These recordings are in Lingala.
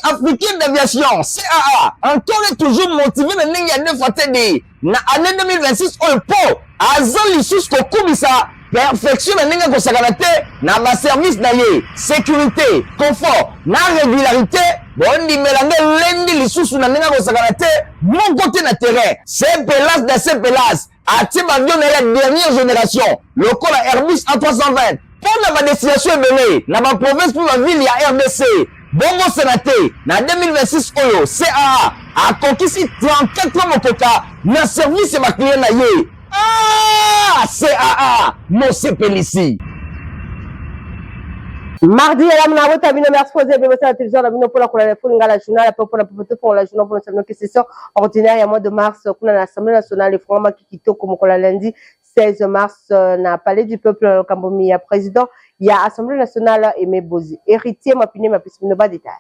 Africaine d'Aviation, CAA, encore et toujours motivé na ndenge ya deux fois TD na année 2026 oyo mpo aza lisusu kokumisa perfection na ndenge akosakana te na baservice na ye, sécurité, confort na régularité. Bondimela nde lendi lisusu na ndenge akosakana te moko te na terrain. Sepelas da sepelas atie baavion na ye ya dernière génération lokola Airbus A320 mpo na badestination ebele na baprovince mpe bavile ya RDC. Bobosana te, na 2026 oyo CAA akokisi 34 ans mokoka na service ya baclient na ye. Ah, CAA mosepelisi. Mardi ya na bota bino, merci posé bino la télévision na bino mpona kolanda fo lingala journal mpe mpona mpe tofongola journal mpona sabino ke session ordinaire ya mois de mars kuna na Assemblée nationale efongwamaki kitoko mokolo ya lundi 16 mars na Palais du Peuple na lokambomi ya président ya Assemblée nationale Aimé Bozi. Héritier Mapine mapesi bino ba détail.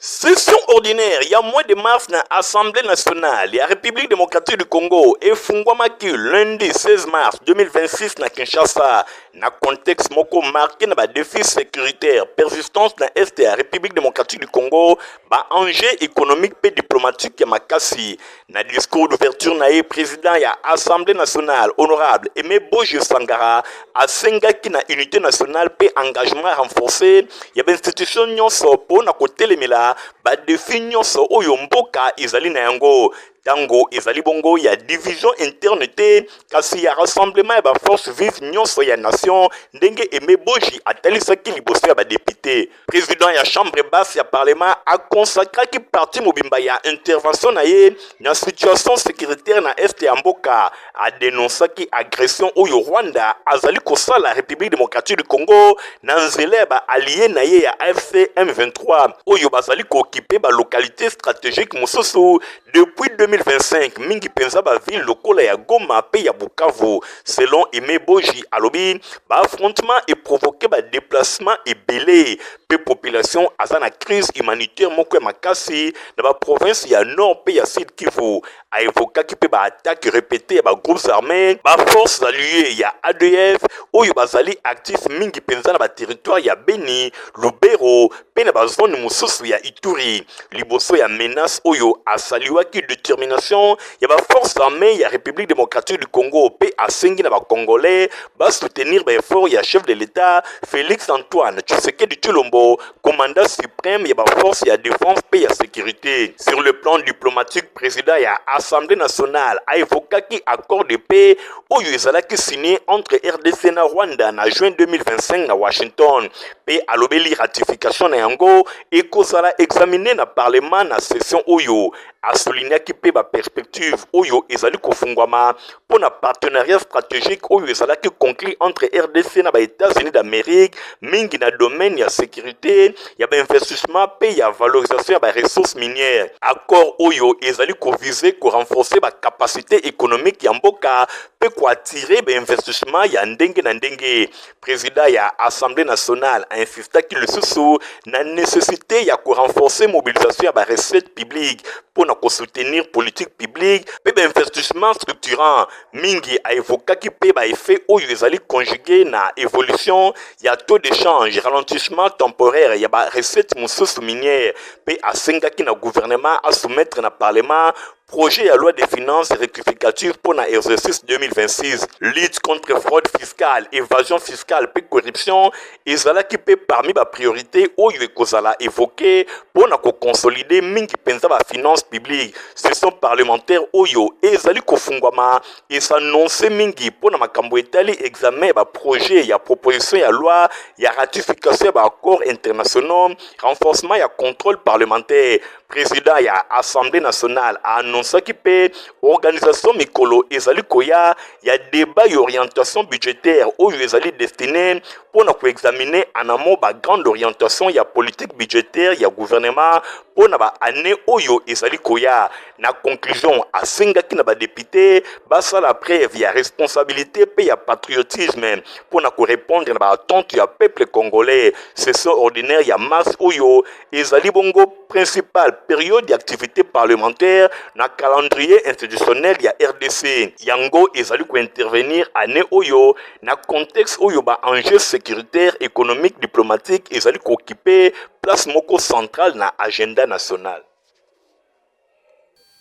Session ordinaire ya mois de mars na Assemblée nationale ya République démocratique du Congo efungwamaki lundi 16 mars 2026 na Kinshasa, na contexte moko marqué na badéfis sécuritaire persistance na est ya République démocratique du Congo, baenjeu économique mpe diplomatique ya makasi. Na discours d'ouverture na ye, président ya Assemblée nationale, honorable Aimé Boji Sangara, asengaki na unité nationale mpe engagement renforcé ya bainstitution nyonso mpo na kotelemela badéfis nyonso oyo mboka ezali na yango. Ntango ezali bongo ya division interne te, kasi ya rassemblement ya baforce vive nyonso ya nation, ndenge Aimé Boji atalisaki liboso ya badéputé. Président ya chambre basse ya parlement akonsakraki partie mobimba ya intervention na ye na situation sécuritaire na est ya mboka. Adénonçaki agression oyo Rwanda azali kosala République démocratique du Congo na nzela ya baallié na ye ya AFC M23, oyo bazali kooccuper balocalité stratégique mosusu depuis 2025, mingi mpenza bavile lokola ya Goma mpe ya Bukavu. Selon Aimé Boji, alobi baaffrontement eprovoquer badéplacement ebele mpe population aza na crise humanitaire moko ya makasi na baprovince ya Nord mpe ya Sud Kivu. Aévoquaki mpe baattaque répété ya bagroupes armés, baforces alliées ya ADF oyo bazali actif mingi mpenza na baterritoire ya Beni, Lubero mpe na bazone mosusu ya Ituri. Liboso ya menace oyo, asaluaki détermination ya baforce armée ya République démocratique du Congo mpe asengi na bacongolais basoutenir baeffort ya chef de l'État Félix Antoine Tshisekedi Tshilombo, commandant suprême ya baforce ya défense mpe ya sécurité. Sur le plan diplomatique, président ya Assemblée nationale aévoquaki accord de paix oyo ezalaki signé entre RDC na Rwanda na juin 2025 na Washington, mpe alobeli ratification na yango ekozala examiné na parlement na session oyo. Asoulignaki mpe baperspective oyo ezali kofungwama mpo na partenariat stratégique oyo ezalaki conclu entre RDC na baÉtats-Unis d'Amérique, mingi na domaine ya sécurité, ya bainvestissement mpe ya valorisation ya baressources minières. Accord oyo ezali koviser korenforcer bacapacité économique ya mboka mpe koattirer bainvestissement ya ndenge na ndenge. Président ya Assemblée nationale ainsistaki lisusu na nécessité ya korenforcer mobilisation ya barecette publique mpo na kosoutenir politique publique mpe bainvestissement structurant mingi. Aévoquaki mpe baeffet oyo ezali conjugué na évolution ya taux d'échange, ralentissement temporaire ya barecette mosusu minière, mpe asengaki na gouvernement asoumettre na parlement projet ya loi de finances rectificative mpo na exercice 2026. Lutte contre fraude fiscale, évasion fiscale mpe corruption ezalaki mpe parmi bapriorité oyo ekozala évoqué mpo na koconsolider mingi mpenza bafinance publique. Session parlementaire oyo ezali kofungwama es'annonce mingi mpo na makambo etali examen ya baprojet ya proposition ya loi ya ratification ya baaccord internationaux, renforcement ya contrôle parlementaire. Président ya Assemblée nationale aannonçaki mpe organisation mikolo ezali koya ya débat ya orientation budgétaire oyo ezali destiné mpo na koexaminer en amont bagrande orientation ya politique budgétaire ya gouvernement mpo na baannée oyo ezali koya. Na conclusion, asengaki na badéputé basala preuve ya responsabilité mpe ya patriotisme mpo na korépondre na baattente ya peuple congolais. Session ordinaire ya mars oyo ezali bongo principale période d'activité parlementaire na na calendrier institutionnel ya RDC. Yango ezali ko intervenir annee oyo na contexte oyo ba enjeux securitaires, économiques, diplomatiques ezali ko occuper place moko centrale na agenda national.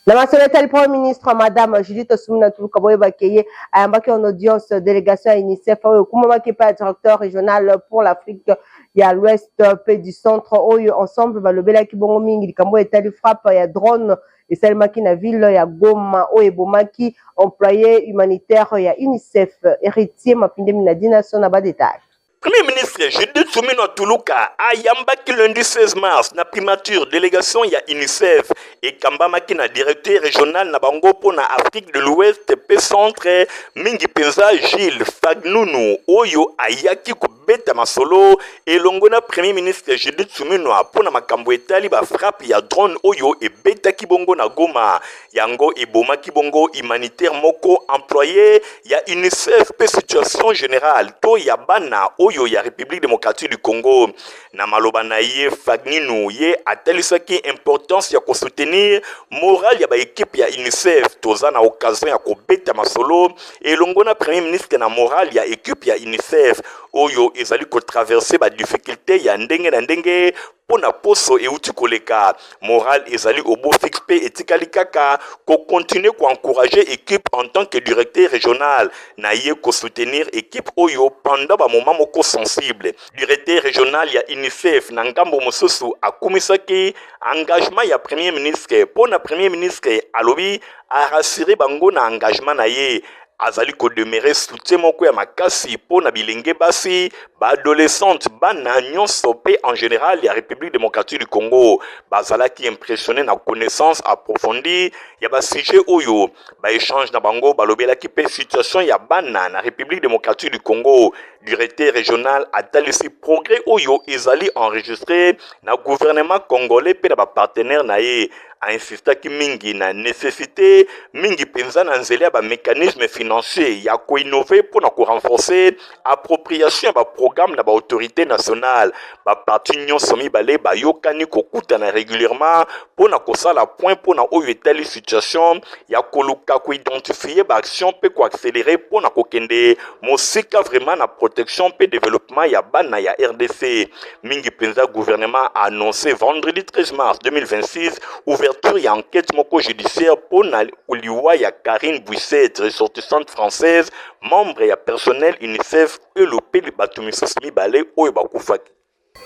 Na masolo etali Premier ministre Madame Judith Suminwa Tuluka boyebaki ye ayambaki en audience delegation ya UNICEF oyo ekumamaki epai ya directeur regional pour l'Afrique ya l'Ouest mpe du Centre oyo ensemble balobelaki bongo mingi likambo oyo etali frappe ya drone esalemaki na ville ya Goma oyo ebomaki employe humanitaire ya UNICEF Heritier Mapindemi na Dinason na ba details. Premier ministre Judith Suminwa Tuluka ayambaki lundi 16 mars na primature delegation ya UNICEF ekambamaki na directeur regional na bango mpo na Afrique de l'Ouest mpe centre, mingi mpenza Gilles Fagnunu oyo ayaki kobeta masolo elongo na Premier ministre Judith Suminwa mpo na makambo etali ba frappe ya drone oyo ebetaki bongo na Goma. Yango ebomaki bongo humanitaire moko employe ya UNICEF mpe situation generale to ya bana oyo ya Republique democratique du Congo. Na maloba na ye, Fagninu ye atalisaki importance ya kosoutenir morale ya ba equipe ya UNICEF. Toza na occasion ya kobeta masolo elongo na Premier ministre na morale ya equipe ya UNICEF oyo ezali kotraverse ba difficultes ya ndenge na ndenge mpo na poso euti koleka. Morale ezali au beau fixe mpe etikali kaka ko continuer ko encourager equipe en tant que directeur regional na ye ko soutenir equipe oyo pendant ba moments moko sensible. Directeur regional ya UNICEF na ngambo mosusu akumisaki engagement ya Premier ministre mpo na Premier ministre alobi a rassurer bango na engagement na ye azali ko demeurer soutien moko ya makasi mpo na bilenge basi, ba adolescentes, bana nyonso mpe en general ya Republique democratique du Congo. Bazalaki impressionnes na connaissance approfondie ya ba sujets oyo. Ba echanges na bango balobelaki mpe situation ya bana na Republique democratique du Congo. Directeur regional atalisi progrès oyo ezali enregistre na gouvernement congolais mpe na ba partenaires na ye. A insistaki mingi na necessite mingi mpenza na nzela ya ba mecanismes financiers ya ko innover mpo na ko renforcer appropriation ya ba programmes na ba autorites nationales. Ba parties nyonso mibale bayokani kokutana regulierement mpo na kosala point mpo na oyo etali situation ya koluka ko identifier ba actions mpe ko accelerer mpo na kokende mosika vraiment na protection mpe developpement ya bana ya rdc. Mingi mpenza gouvernement a annonce vendredi 13 mars 2026 ouverture ya enquete moko judiciaire mpo na liwa ya Karine Buisset, ressortissante française, membre ya personnel UNICEF elo mpe bato misusu mibale oyo bakufaki.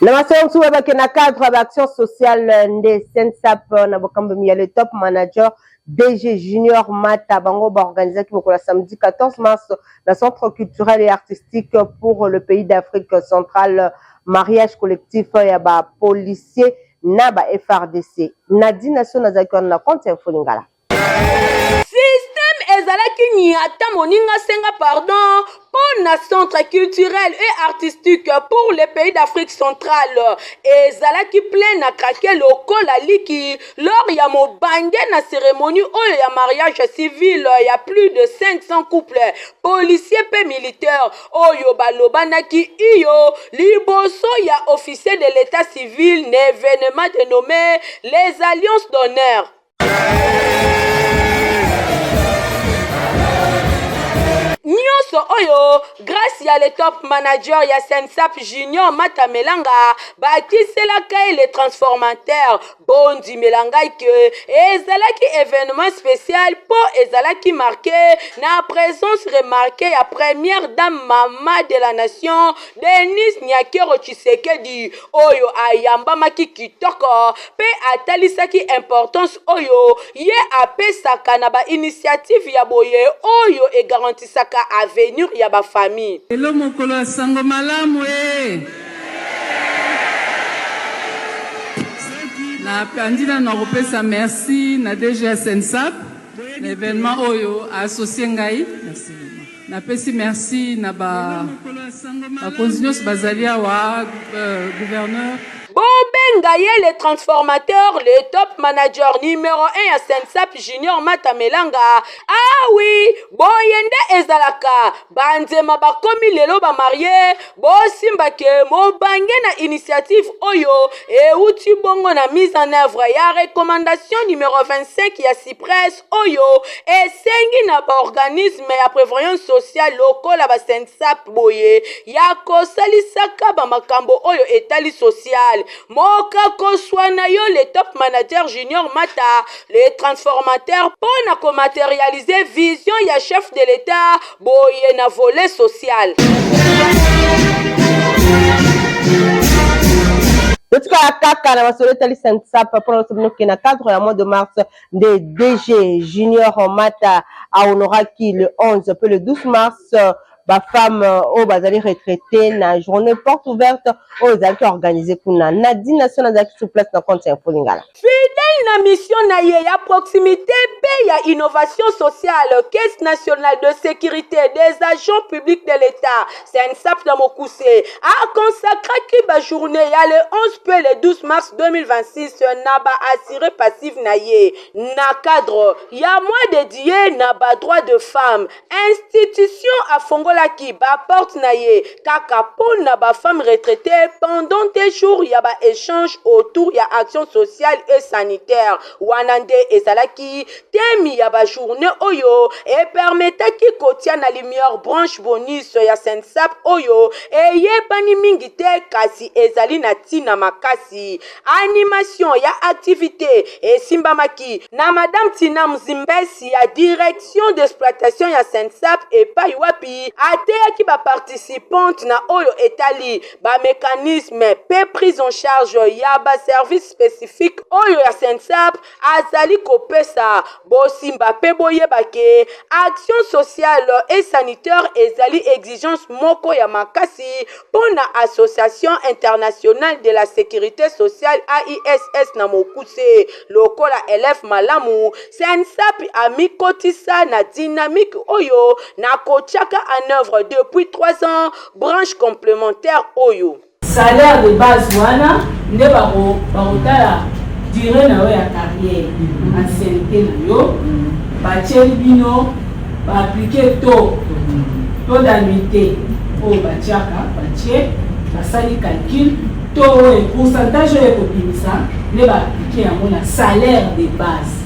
Na masolo mosusu bayebaki na cadre ya baaction sociale nde CNSAP na bokambami ya le top manager DG Junior Mata bango baorganisaki mokolo ya samedi 14 mars na centre culturel et artistique pour le pays d'Afrique centrale mariage collectif ya ba policiers na ba FRDC. Nadine Naso nazalaki wana na compte ya Info Lingala. Système ezalaki nyata moninga senga pardon mpo na centre culturel et artistique pour les pays d'Afrique centrale ezalaki plein na craquer lokola liki lors ya mobange na cérémonie oyo ya mariage civil ya plus de 500 couples policiers mpe militaires oyo balobanaki iyo liboso ya officier de l'état civil na événement dénommé les alliances d'honneur. Nyonso oyo grace ya le top manager ya Sensap Junior Mata Melanga bakiselaka ye le transformateur. Bondimela ngai ke ezalaki evenement spécial mpo ezalaki marque na presence remarquée ya première dame mama de la nation Denise Nyakeru Tshisekedi oyo ayambamaki kitoko mpe atalisaki importance oyo ye apesaka na ba initiatives ya boye oyo e garantisaka avenir ya ba familles. Lelo mokolo ya sango malamu ee. Na bandi nanu na kopesa merci na DG ya CNSAP na evenement oyo a associer ngai. Napesi merci na ba bakonzi nionso bazali awa, gouverneur. Bobenga ye le transformateur, le top manager numero 1 ya Sensap Junior Mata Melanga. Ah oui, boye nde ezalaka. Banzema bakomi lelo ba marie, bosimba ke mobange na initiative oyo euti bongo na mise en œuvre ya recommandation numero 25 ya Cyprès oyo esengi na ba organisme ya prévoyance sociale lokola ba Sensap boye ya kosalisaka ba makambo oyo etali social. Mokakoswa na yo le top manager Junior Mata, le transformateur mpo na komaterialize vision ya chef de l'Etat boye na volet social. Totikala kaka na masolo etali Sensap mpo na biso bino na cadre ya mois de mars nde DG Junior Mata ahonoraki le 11 mpe le 12 mars bafemme oyo bazali retraité na journée porte ouverte oyo ezalaki organisé kuna. Nadine Nation azalaki sur place na compte ya Info Lingala. Fidèle na mission na ye ya proximité mpe ya innovation sociale, Caisse nationale de sécurité des agents publics de l'État, CNSAP na mokuse, akonsakraki bajournée ya le 11 mpe le 12 mars 2026 na baassuré passive na ye na cadre ya mois dédié na badroit de femme. Institution afongolaki baporte na ye kaka mpo na bafemme retraité pendant 2 jours ya baéchange autour ya action sociale et sanitaire. Wana nde ezalaki thème ya bajournée oyo epermetaki kotia na lumière branche bonus ya Sensap oyo eyebani mingi te kasi ezali na ntina makasi. Animation ya activité esimbamaki na Madame Tina Mzimbesi ya direction d'exploitation ya Sensap, epai wapi ateyaki baparticipante na oyo etali bamécanisme mpe prise en charge ya baservice spécifique oyo ya Sensap azali kopesa. Bosimba mpe boyeba ke action sociale et sanitaire ezali exigence moko ya makasi mpo na Association internationale de la sécurité sociale, AISS na mokuse. Lokola élève malamu, Sensap amikotisa na dynamique oyo na kotiaka en œuvre depuis 3 ans branche complémentaire oyo. Salaire de base wana nde bakotala durée na yo ya carrière, ancienneté na yo. Batieli bino, baappliquer taux d'annuité oyo batiaka, batie, basali calcul, taux oyo, pourcentage oyo ekobimisa nde baappliquer yango na salaire de base.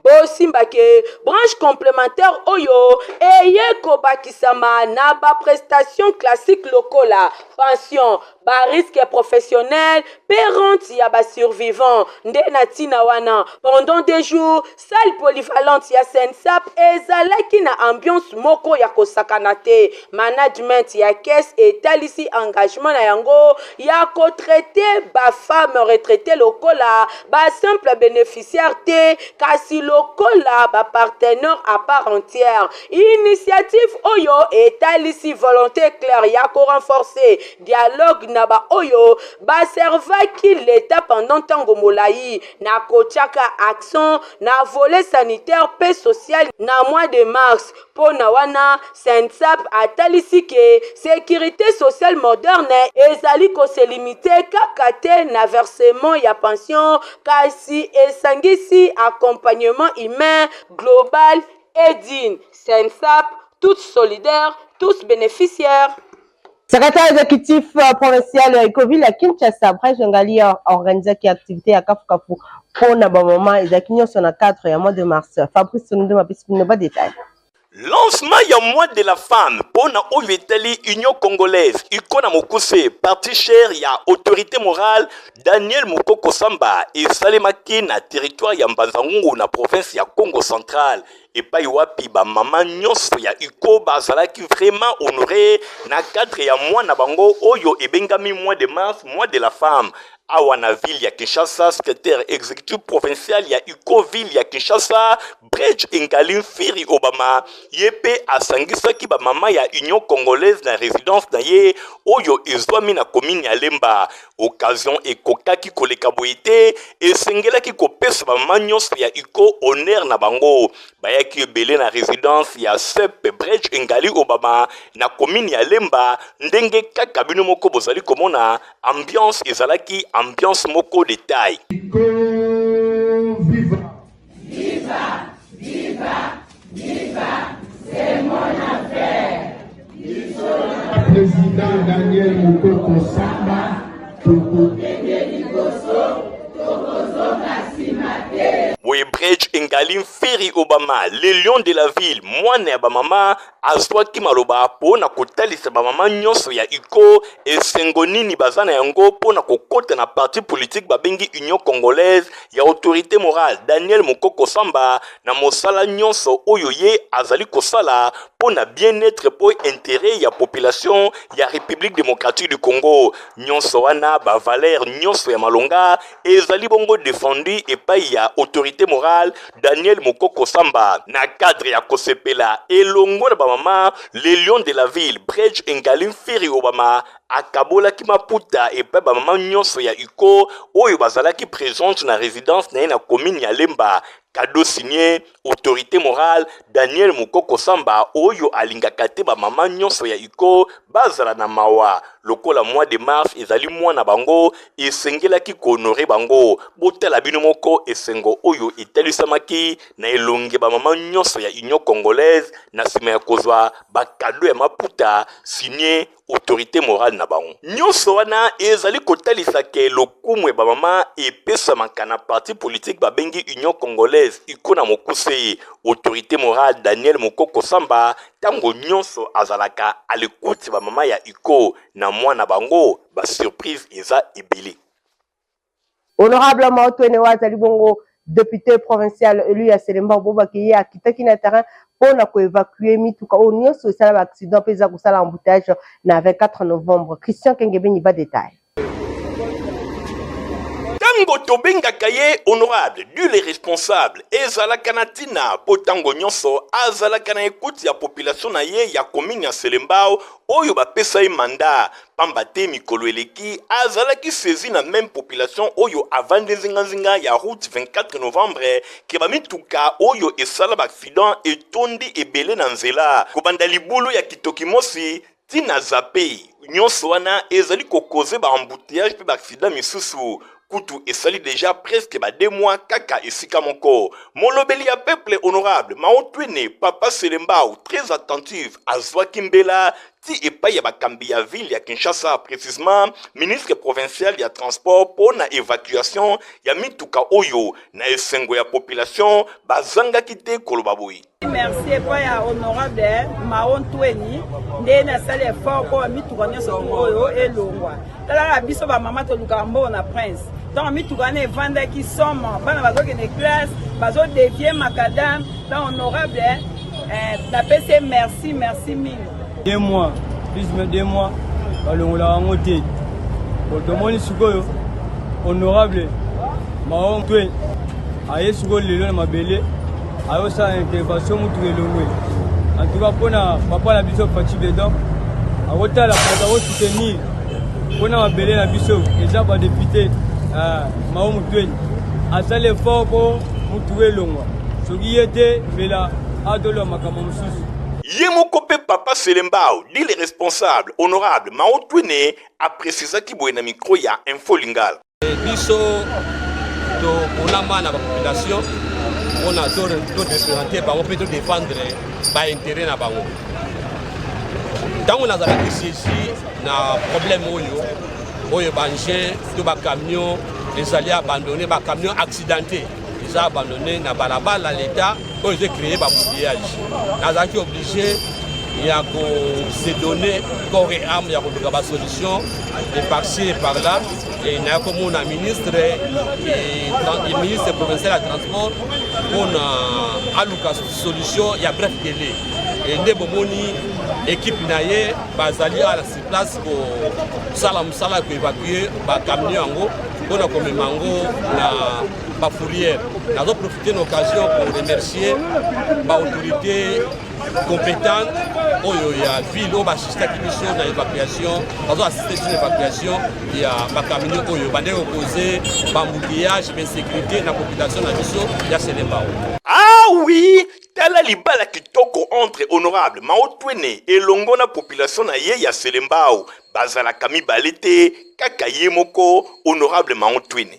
Bosimba ke branche complémentaire oyo eye kobakisama na baprestation classique lokola pension, barisque professionnel mpe rente ya basurvivant. Nde na ntina wana, pendant 2 jours, salle polyvalente ya Sensap ezalaki na ambiance moko ya kosakana te. Management ya caisse etalisi engagement na yango ya kotraiter bafemme retraité lokola basimple bénéficiaire te, kasi lokola bapartenaire à part entière. Initiative oyo etalisi volonté claire ya korenforcer dialogue na baoyo baservaki l'État pendant ntango molai, na kotiaka accent na volet sanitaire mpe social na mois de mars. Mpo na wana, Sensap atalisi ke sécurité sociale moderne ezali kose limiter kaka te na versement ya pension, kasi esangisi accompagnement humain global et digne. Sensap, toutes solidaires, tous bénéficiaires. Secrétaire exécutif provincial ya Ecoville ya Kinshasa, Brege Ngali, organisaki activité ya kafukafu mpona bamama. Ezalaki nyonso na cadre ya mois de mars. Fabrice Sonundema apesi bino badetail. Lancement ya mois de la femme mpona oyo etali Union congolaise, UCO na mokuse, parti cher ya autorité morale Daniel Mokoko Samba, esalemaki na territoire ya Mbanza-Ngungu na province ya Congo Central, epai wapi bamama nyonso ya UCO bazalaki vraiment honoré na cadre ya mois na bango oyo ebengami mois de mars, mois de la femme. Awa na ville ya Kinshasa, secrétaire exécutif provincial ya UCO ville ya Kinshasa, Bridge Engali Mfiri Obama, ye mpe asangisaki bamama ya Union congolaise na résidence na ye oyo ezwami na commune ya Lemba. Occasion ekokaki koleka boye te, esengelaki kopesa bamama nyonso ya UCO honneur na bango. bayaki ebele na residence ya Sep Bridge Engali Obama na commune ya Lemba. Ndenge kaka bino moko bozali komona, ambiance ezalaki ambiance moko de taille. Viva! Viva! Viva! Viva! C'est mon affaire! Président Daniel Mukoko Samba, tokokende liboso, tokozonga nsima te. Webridge Engali Mfiri Obama, le lion de la ville, mwana ya bamama, azwaki maloba mpo na kotalisa bamama nyonso ya UCO esengo nini baza na yango mpo na kokota na parti politique babengi Union Congolaise ya autorité morale Daniel Mukoko Samba na mosala nyonso oyo ye azali kosala mpo na bien-être mpo intérêt ya population ya République démocratique du Congo. Nyonso wana ba valeur nyonso ya malonga ezali bongo défendu epai ya autorité morale Daniel Mukoko Samba na cadre ya kosepela elongo na bamama. Le lion de la ville Bridge Engali Mfiri Obama akabolaki maputa epai bamama nyonso ya UCO oyo bazalaki présente na résidence na ye na commune ya Lemba. Cadeau signé autorité morale Daniel Mukoko Samba oyo alingaka te bamama nyonso ya UCO bazala na mawa. Lokola mois de mars ezali mwa na bango, esengelaki kohonorer bango. Botala bino moko esengo oyo etalisamaki na elongi ya bamama nyonso ya Union Congolaise na nsima ya kozwa bacadeau ya maputa signé autorité morale na bango. Nyonso wana ezali kotalisa ke lokumu ya bamama epesamaka na parti politique babengi Union Congolaise UCO na mokuse. Autorité morale Daniel Mukoko Samba ntango nyonso azalaka à l'écoute bamama ya UCO na mwana bango, ba surprise eza ebele. Honorable Maotwene oyo azali bongo député provincial élu ya Selembao bobaki ye akitaki na terrain mpona koévacuer mituka oyo nyonso esala baaccident mpe eza kosala embouteillage na 24 novembre. Christian Kengebeni ba détail. Ntango tobengaka ye honorable du le responsable, ezalaka na ntina mpo ntango nyonso azalaka na écoute ya population na ye ya commune ya Selembao oyo bapesa ye mandat, pamba te mikolo eleki azalaki saisi na même population oyo avandi nzinganzinga ya route 24 novembre ke bamituka oyo esala baaccident etondi ebele na nzela kobanda libulu ya Kitoki Mosi ntina zape. Nyonso wana ezali kocauser baembouteillage mpe baaccident misusu. Kutu esali déjà presque ba 2 mois kaka esika moko. Molobeli ya peuple honorable Maotwene papa Selembao, très attentive, azwaki mbela ti epai ya bakambi ya ville ya Kinshasa, précisement ministre provincial ya transport, mpo na évacuation ya mituka oyo. Na esengo ya population, bazangaki te koloba boye. Merci epai ya honorable Mao Ntweni nde nasali effort mpo bamituka nyonso tu oyo elongwa. Talaka biso bamama tolukaka mbongo na prince. Ntango mituka wana evandaki somo, bana bazokende classe, bazodévier macadam. Donc honorable, napesi ye merci, merci mingi. 2 mois, plus mais 2 mois, balongolaka yango te. Bon, tomoni sikoyo honorable Mao Ntweni aye sikoyo lelo na mabele, ayosala intervention, mutuka elongwe. En tout cas, mpona papa na biso Fatshi Béton, akotala bato akosoutenir mpona mabele na biso eza badéputé Mao Mutweni asali effort mpo mutuka elongwa. Soki ye te, mbela atoloba makambo mosusu. Ye moko mpe papa Selembao dit le responsable honorable Mao Twene aprécisaki boye na micro ya Info Lingala. Biso toponama na bapopulation mpona toreprésenter bango mpe todéfendre baintérêt na bango. Ntango nazalaki saisi na problème oyo baengin to bacamion ezali abandonné, bacamion accidenté eza abandonné na balabala l'état oyo eza créé baembouteillage, nazalaki obligé ya kose donner corps et âme ya koluka basolution de par-ci et par-là. E naya komona ministre provincial ya transport mpona aluka solution ya bref délai. E nde bomoni équipe na ye bazali ala sur place kosala mosala ya koévacuer bacamion yango mpona komema yango na bafourrière. Nazoprofiter na occasion pour remercier baautorité compétente oyo ya ville oyo baassistaki biso na évacuation, bazo assister biso na évacuation ya bacamion oyo bandeki kocauser baembouteillage, bainsécurité na population na biso ya Selembao. Ah oui. Tala libala kitoko entre honorable Mao Twene elongo na population na ye ya Selembao. Bazalaka mibale te, kaka ye moko honorable Mao Twene.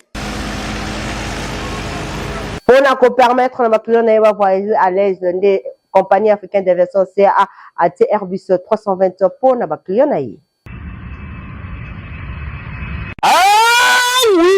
Mpo na ko permettre na ba clients na ye ba voyager à l'aise nde compagnie africaine d'aviation CAA atie Airbus 320 mpo na ba clients na ye. Ah oui,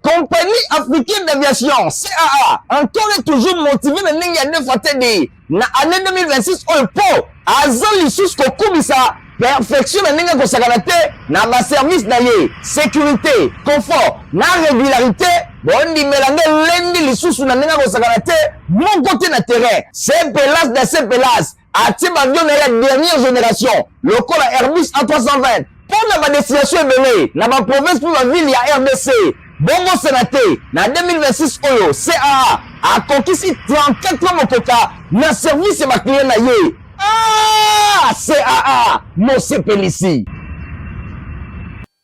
compagnie africaine d'aviation CAA encore et toujours motivé na ndenge ya deux fois TD na année 2026 oyo mpo aza lisusu kokumisa perfection na ndenge akosakana te na baservice na ye sécurité confort na régularité bondimela nde elendi lisusu na ndenge akosakana te moko te na terrain sepelas na sepelas atie baavion na ye ya dernière génération lokola Airbus A320 mpo na badestination ebele na baprovince mpe bavile ya RDC. Bobosana te, na 2026 oyo CAA akokisi 34 ans mokoka na service ya baclient na ye. Ah, CAA mosepelisi!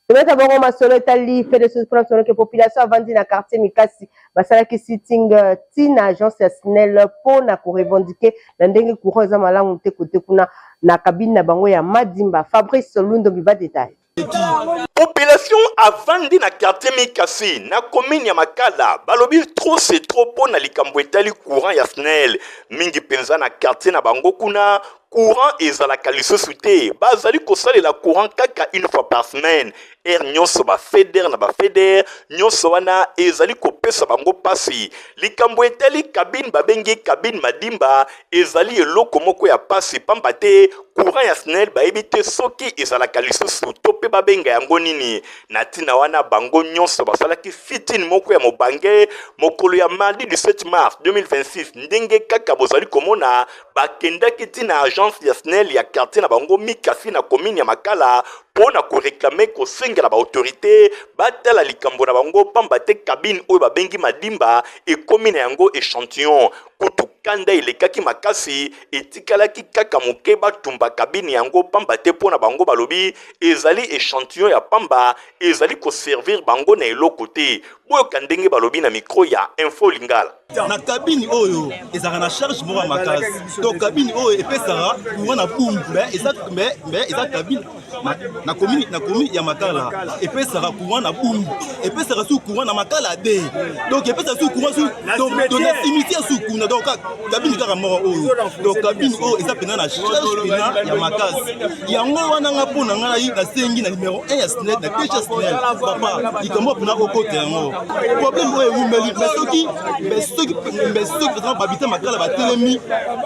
Tobeta bongo masolo etali fait de choses mpona ke population avandi na quartier Mikasi basalaki sitting euh, ti na agence ya SNEL mpo na korevendiquer na ndenge courant eza malamu te kote kuna na cabine na bango ya Madimba. Fabrice Lundombi ba detail. Population avandi na quartier Mikasi na commune ya Makala balobi trop c'est trop mpo na likambo etali courant ya SNEL mingi mpenza na quartier na bango kuna Courant ezalaka lisusu te, bazali kosalela courant kaka une fois par semaine. Heure nyonso ba feder na ba feder, nyonso wana ezali kopesa bango pasi. Likambo etali cabine babengi cabine Madimba ezali eloko moko ya pasi pamba te courant ya SNEL bayebi te soki ezalaka lisusu to pe babenga yango nini. Na tina wana bango nyonso basalaki sit-in moko ya mobange mokolo ya mardi 17 mars 2026 ndenge kaka bozali komona Bakendaki ti na agence ya SNEL ya quartier na bango Mikasi na commune ya Makala mpo na ko reclamer kosengela ba autorites batala likambo na bango pamba te cabine oyo babengi Madimba ekomi na yango echantillon. Kutu kanda elekaki makasi, etikalaki kaka moke batumba cabine yango pamba te mpo na bango balobi ezali echantillon ya pamba ezali ko servir bango na eloko te. Boyoka ndenge balobi na micro ya Info Lingala. Na cabine oyo ezalaka na charge moko ya makasi donc cabine oyo epesaka courant na bumbu mais eza mais mais eza cabine na commune na commune ya Makala epesaka courant na bumbu epesaka su courant na Makala de donc epesaka su courant su donc na cimetière su kuna donc cabine kaka moko oyo donc cabine oyo eza pena na charge pena ya makasi yango wana nga mpo na ngai nasengi na numero 1 ya SNEL na DG SNEL papa likambo mpena okota yango problème oyo ewumeli mais soki mais soki mais soki vraiment babita makala batelemi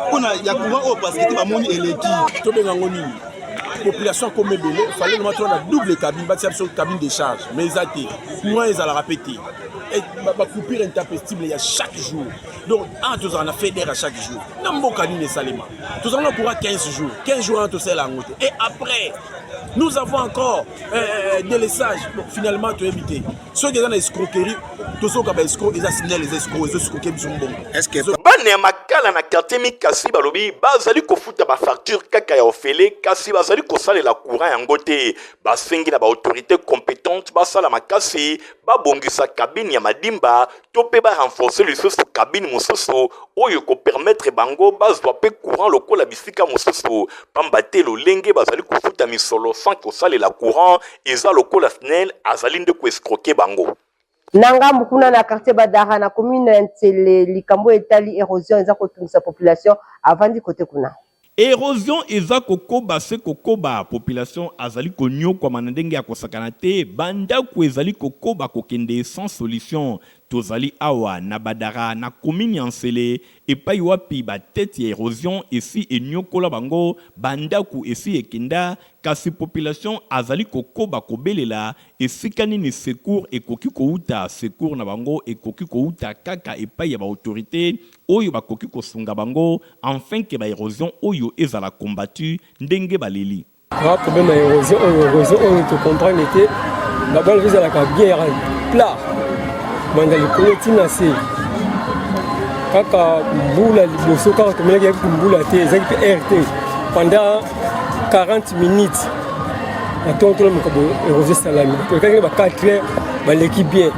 mpona ya courant oyo parce que te bamoni eleki tobenga yango nini population akoma ebele fallait nama tona double cabine batia biso cabine de charge mais eza te courant ezalaka mpe te bacoupure intempestible ya chaque jour donc awa tozala na feder ya chaque jour na mboka nini esalema tozala na courant 15 jours 15 jours wana tosala yango te et après nous avons encore euh, euh, délessage bon, finalement toyebi te soki eza na escroquerie tozoka ba escroc eza snel eza escroc ezo escroquer biso mbongo bana ya makala na quartier mikasi balobi bazali kofuta bafacture kaka ya ofele kasi bazali kosalela courant yango te basengi na baautorité compétente basala makasi babongisa cabine ya madimba to mpe ba renforcer lisusu cabine mosusu oyo ekopermettre bango bazwa mpe courant lokola bisika mosusu, pamba te lolenge bazali kofuta misolo sans kosalela courant eza lokola SNEL azali nde ko escroquer bango. Na ngambo kuna na quartier Badara na commune ya Nsele, likambo etali erosion eza kotungisa population avandi kote kuna. Erosion eza kokoba se kokoba, population azali konyokwama na ndenge ya kosakana te, ba ndaku ezali kokoba kokende sans solution. Tozali awa na Badara na commune ya Nsele epayi wapi ba tete ya erosion esi enyokola bango, ba ndaku esi ekenda kasi population azali kokoba kobelela Esika nini secours ekoki kowuta? Secours na bango ekoki kowuta kaka epayi ya ba autorites oyo bakoki kosunga bango enfin que ba erosions oyo ezala combattu ndenge baleli. Ba problème ya erosion oyo erosion oyo to comprendre te babala ezalaka bien ya plat banda likolo ti na se kaka mbula liboso kaka tomelaki yaki mbula te ezalaki mpe air te pendant 40 minutes na ntongo tolamuka boye erosion esalami tolekaki na ba 4 heures baleki bien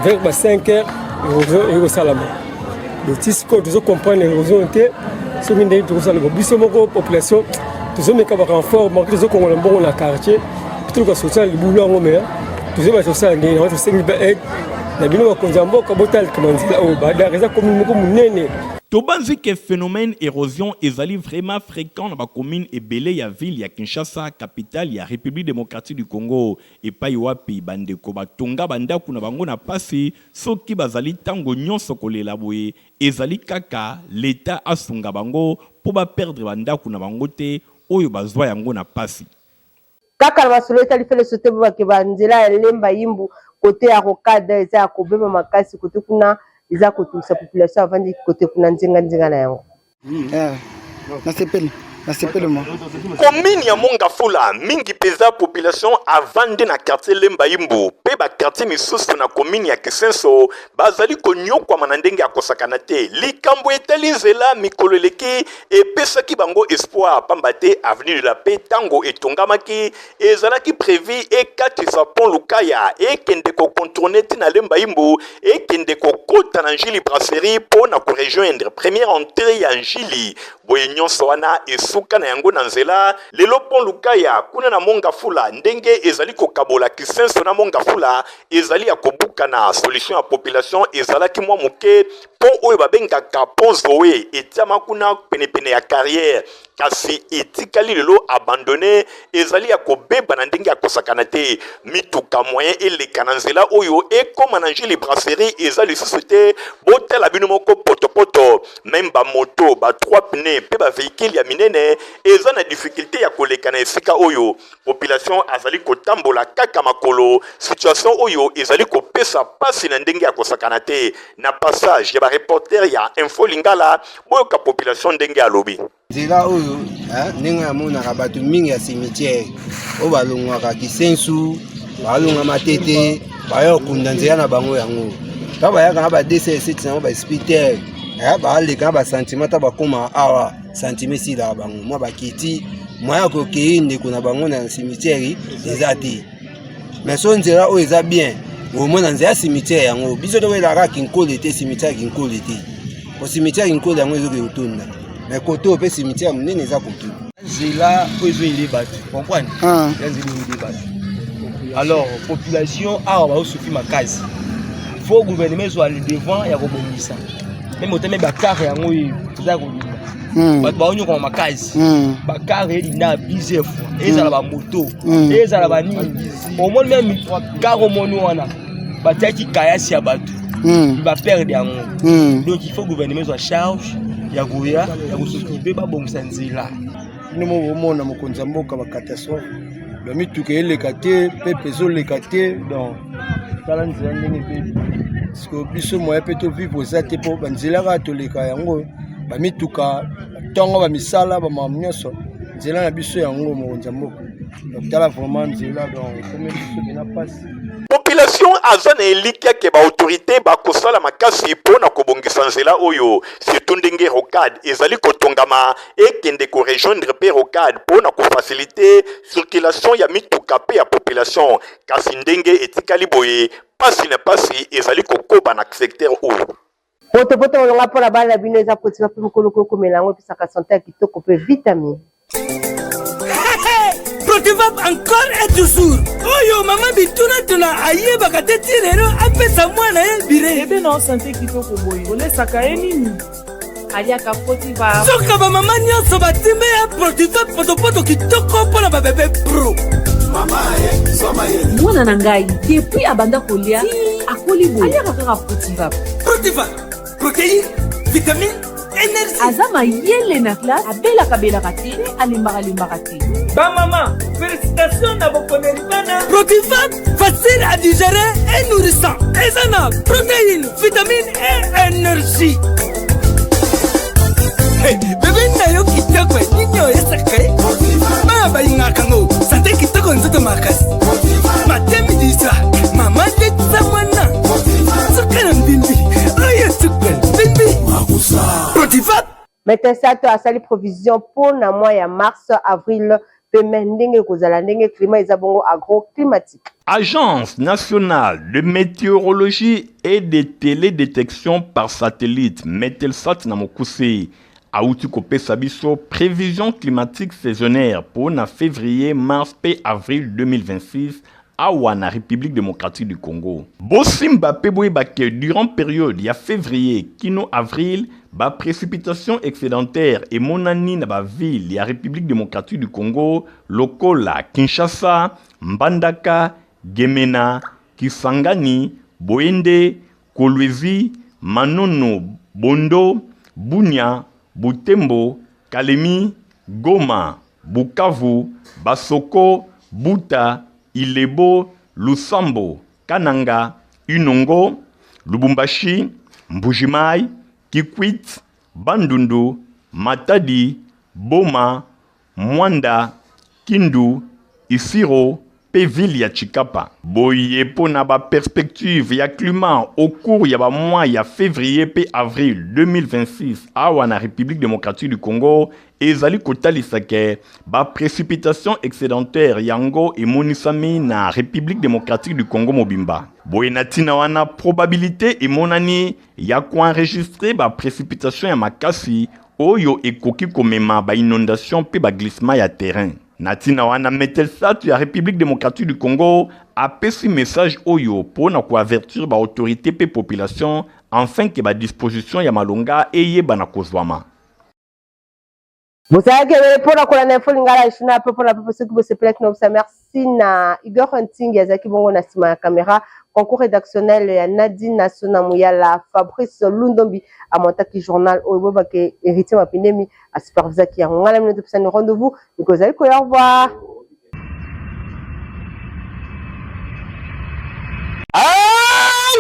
vers ba 5 heures erosion ekosalama. Donc ti sikoyo tozo comprendre érosion te soki ndenge tokosala bo biso moko population tozomeka ba renfort manque tozokongola mbongo na quartier toluka solution ya libulu yango mais tozoyeba tosala ndenge yango tosengi ba aide na bino bakonzi ya mboka botalika manzela oyo badar eza commune moko monene. Tobanzi que phenomène erosion ezali vraiment frequent na ba communes ebele ya ville ya Kinshasa, capitale ya Republique democratique du Congo, epayi wapi ba ndeko batonga ba ndaku na bango na pasi, soki bazali tango nionso kolela boye, ezali kaka l'Etat asunga bango po ba perdre ba ndaku na bango te oyo bazua yango na pasi. Kaka na masolo etali fele sote bobake ba nzela ya Lemba Yimbu kote ya rocade eza ya kobeba makasi kote kuna eza kotungisa population avandi kote kuna nzinga nzinga na yango. Eh, nasepeli nasepeli mo Commune ya Mont-Ngafula, mingi peza population avandi na quartier Lemba Imbu pe ba quartier misusu na commune ya Kisenso bazali konyokwama na ndenge ya kosakana te. Likambo etali nzela mikolo eleki epesaki bango espoir pamba te avenue de la paix tango etongamaki ezalaki prevu ekatisa pont Lukaya ekende ko contourner ti na Lemba Imbu ekende kokota na N'Djili brasserie po na ko rejoindre première entree ya N'Djili. Boye nyonso wana esuka na yango na nzela. Lelo pont Lukaya kuna na Mont Ngafula ndenge ezali kokabola Kisenso na Mont Ngafula ezali ya kobukana. Solution ya population ezalaki mwa moke. Pont oyo babengaka pont Zoe etiama kuna penepene ya carrière kasi etikali lelo abandonne, ezali ya kobeba na ndenge ya kosakana te. Mituka moyen eleka na nzela oyo ekoma na N'Djili brasserie eza lisusu te. Botala bino moko potopoto, meme ba moto, ba trois pneus mpe ba vehicules ya minene eza na difficulte ya koleka na esika oyo. Population azali kotambola kaka makolo, situation oyo ezali kopesa pasi na ndenge ya kosakana te. Na passage ya ba reporters ya Info Lingala, boyoka population ndenge alobi. Nzela oyo ndenge namonaka bato mingi ya cimetière oyo balongwaka Kisensu, balongwa Matete, baya kokunda nzela na bango yango. Ntango bayaka na ba 207 na bango ba spiter, baleka na ba sentiment ntango bakoma awa sentiment esilaka bango mwa bakiti moyen ya kokei ndeko na bango na cimetière eza te. Mais so nzela oyo eza bien, omona nzela ya cimetière yango biso tokoyelaka Kinkole te, cimetière ya Kinkole te, po cimetière ya Kinkole yango ezoki kotonda, mais kote oyo mpe cimetière monene eza kote. Nzela oyo ezoyele bato comprendre, ya nzela oyo bato, alors population awa bazosufi makasi, faut gouvernement ezwa le devant ya kobongisa meme oteme bakare yango oyo eza ya kolinga bato baonyokama makasi, bakare edinda plusieurs fois, ezala bamoto, ezala banini, omoni meme kare omoni wana batiaki kayasi ya bato, baperdre yango. Donc il faut gouvernement ezwa charge ya koya ya kosokipe babongisa nzela. Bino moko bomona mokonzi ya mboka, bacatastrophe, bamituka eleka te, pepe ezoleka te, donc tala nzela ndenge ebebi. Parceke biso moyen mpe tovivre eza te, mpo banzela kaka toleka yango, bamituka ntongo, bamisala, bamakambo nyonso, nzela na biso yango. Mokonzi ya mboka, donc tala vraiment nzela, donc ekomi biso mpena mpasi. Population aza na elikya ke ba autorites bakosala makasi mpo na kobongisa nzela oyo, surtout ndenge rocade ezali kotongama ekende ko rejoindre mpe rocade mpo na ko faciliter circulation ya mituka mpe ya population. Kasi ndenge etikali boye, pasi na pasi ezali kokoba na secteur oyo. Potopoto molonga mpo na bana na bino eza kotika mpe mokolo kokomela yango epesaka sante ya kitoko mpe vitamine. Protivap encore et toujours. Oyo mama bituna tuna ayebaka te ti lelo apesa mwana ye bire. Bebe na sante kitoko boye olesaka ye nini? Aliaka Protivap. Soka ba mama nyonso batimbe ya Protivap potopoto kitoko mpo na ba bebe pro. Mwana na ngai depuis abanda kolia akoli boye aliaka kaka Protivap. Protivap, protéine, vitamine, énergie. Aza mayele na classe, abelaka belaka te, alembaka lembaka te. Ba mama, félicitations na bokoneli bana. Protivap, facile à digérer et nourrissant. Eza na protéine, vitamine et énergie. Hey, bebe na yo kitoko nini oyesaka ye bana balingaka ngo sante kitoko nzoto makasi matemi disa mama letisa mwana suka na mbimbi oyo suka mbimbi Protivap. Maître Sato asali provision mpo na mois ya mars, avril. mpe mai ndenge ekozala ndenge climat eza bongo agroclimatique. Agence nationale de météorologie et de télédétection par satellite Metelsat na mokuse awuti kopesa biso prévision climatique saisonnière mpo na février, mars mpe avril 2026 awa na République démocratique du Congo. Bosimba mpe boyeba ke durant période ya février kino avril, ba précipitations excédentaires emonani na ba villes ya République démocratique du Congo lokola Kinshasa, Mbandaka, Gemena, Kisangani, Boende, Kolwezi, Manono, Bondo, Bunia, Butembo, Kalemi, Goma, Bukavu, Basoko, Buta, Ilebo, Lusambo, Kananga, Inongo, Lubumbashi, Mbujimayi, Kikwit, Bandundu, Matadi, Boma, Muanda, Kindu, Isiro mpe ville ya Tshikapa. Boye mpo na ba perspectives ya climat au cours ya ba mois ya fevrier mpe avril 2026 awa na Republique democratique du Congo ezali kotalisa ke ba precipitations excedentaires yango emonisami na Republique democratique du Congo mobimba. Boye na ntina wana probabilite emonani ya ko enregistrer ba precipitations ya makasi oyo ekoki komema ba inondations mpe ba glissements ya terrain. Na ntina wana, Metelsat ya Republique democratique du Congo apesi message oyo mpo na ko avertir ba autorites mpe population enfin que ba dispositions ya malonga eyebana kozwama. Bozalaki ebele mpo na kolanda info lingala journal mpe mpo na pepe soki bosepelaki na bisa merci na Igor Ntingi azalaki bongo na nsima ya kamera concours rédactionnel ya Nadine Nasona Muyala Fabrice Lundombi amontaki journal oyo boyebake Héritier Mapindemi asupervisaki yango ngai na bino topesani rendez-vous mikolo ezali koya au revoir. Ah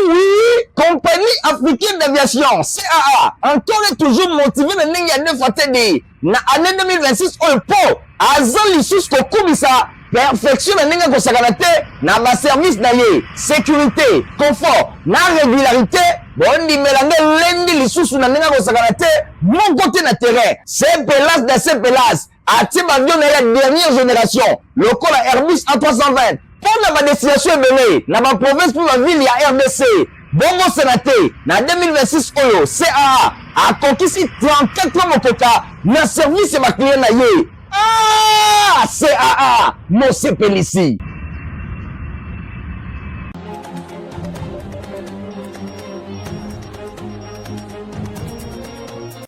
oui, compagnie africaine d'aviation CAA encore et toujours motivé na ndenge ya deux fois TD na année 2026 oyo po aza lisusu kokumisa perfection na ndenge akosakana te na baservice na ye sécurité confort na régularité bondimela nde elendi lisusu na ndenge akosakana te moko te na terrain sepelas da sepelas atie baavion na ye ya dernière génération lokola Airbus A320 mpo na badestination ebele na baprovince mpe bavile ya RDC. Bobosana te, na 2026 oyo CAA akokisi 34 ans mokoka na service ya baclient na ye. Ah, CAA mosepelisi!